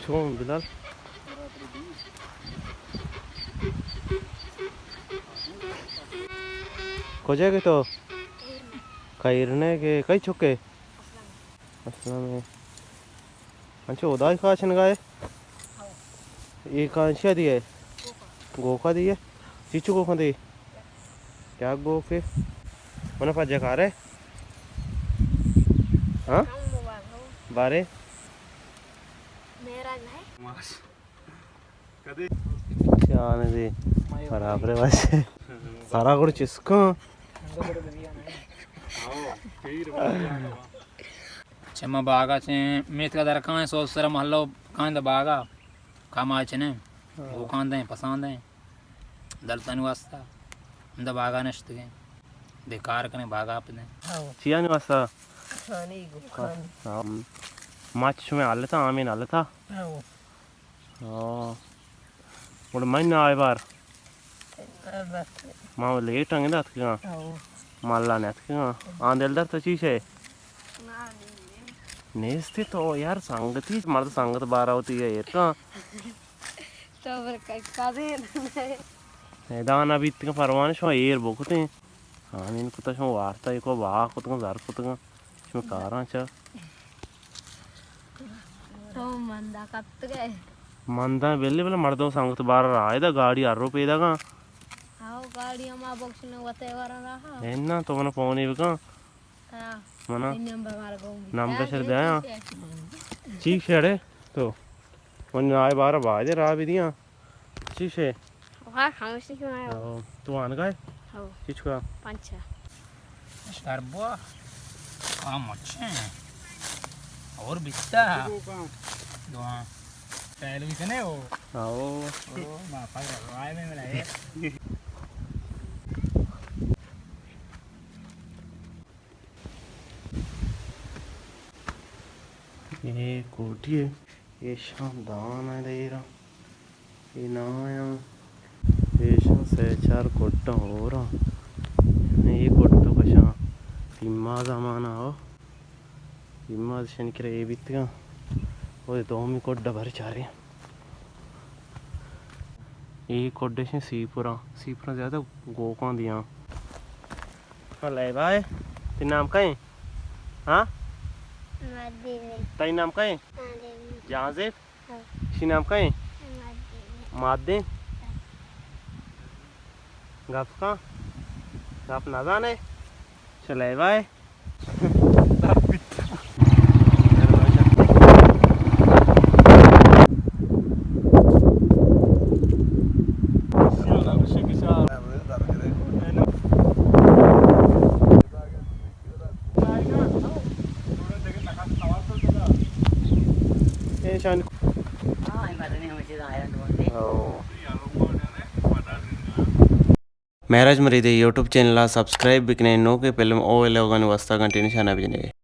تو بلال۔ کجا گئے تو؟ کائرنے کے کئی چکے؟ اسلام ہے۔ انچو ادائی کاچن گائے؟ اے کانچیا دیئے؟ گوکا دیئے؟ چیچو گوکا دی؟ کیا گوکے؟ من پجا کارے؟ ہاں؟ بارے؟ چانے دے برابر ہے واسے۔ سارا گڑ چسکاں۔ چہ ما باغا چہ میتگا در کائیں، سوز سر محلو کائیں دا باغا۔ کام آئے چنے؟ ہاں۔ گوکان دیں، پسان دیں۔ دلتانی واسطہ۔ ہمدا باغا نشتگیں۔ دے کار کنے باغا پدیں۔ ہاں۔ چیانی واسطہ؟ کھانے گوکان۔ ہاں۔ ماچ شمے حالتا، آمین حالتا۔ ہاں۔ ہاں۔ گڑا من آئے بار۔ ما لیٹ انگت اتکگاں۔ ہاں۔ مالا نے اتکگاں۔ آن دلدر تو چی شے؟ نیستی تو یار سنگتی، مرد سنگت بارا ہوتی ہے ایر کاں۔ تو برکت کا دے۔ میدان ابھی اتکگاں پروان شما ایر بکتیں۔ آمین کتا شما وارتا ایکو باغ کتگاں زر کتگاں۔ شما کاراں چا؟ تو مندا کپتگئے؟ مندا بلے بلے مردم سنگت بار راہ دا گاڑی ہر رو پیدا گاں۔ ہاو گاڑی ہما بخش نے وتے ورا رہا۔ ہے نا تو منا فون ہی بکن۔ ہاں۔ منا نمبر مارا گو۔ نمبر شر دیا۔ چیک شڑے تو۔ من آئے بارا باجے راہ بھی دیاں۔ چی شے؟ واہ، ہمیشہ کہ میں او، تو آنگا ہے؟ او۔ چی چکا؟ پنچا۔ شربوا۔ آ مچیں۔ اور بیتا۔ دعا۔ پہلو ہی کنے ہو۔ او۔ او، ما پاگل، آئے میں میرا ہے۔ اے کوٹی ہے۔ ایشاں دان ء دیراں۔ اے نایاں۔ ایشاں سہ چار کڈاں ہوراں۔ اے کڈ تو کشاں۔ پیماز امانا ہو۔ پیماز شنکرے اے بیتگاں۔ او دومی کڈ بر چاریں۔ اے کڈ ایشیں سیپراں۔ سیپراں زیادہ گوکاں دیاں۔ ہاں، لیبا ہے۔ تئی نام کئے؟ ہاں؟ مادین۔ تئی نام کئے؟ مادین۔ جہانزیب؟ ہاں۔ شی نام کئے؟ مادین۔ مادین؟ ہاں۔ گپ کن؟ گپ نزانے؟ چہ لیبا ہے۔ ایشان۔ ہاں۔ مہراج مرید ءِ یوٹیوب چینل ءَ سبسکرائب بکنے، نوکیں فلم او ویلاگانی واسطہ گھنٹی نشان ءَ بجنے۔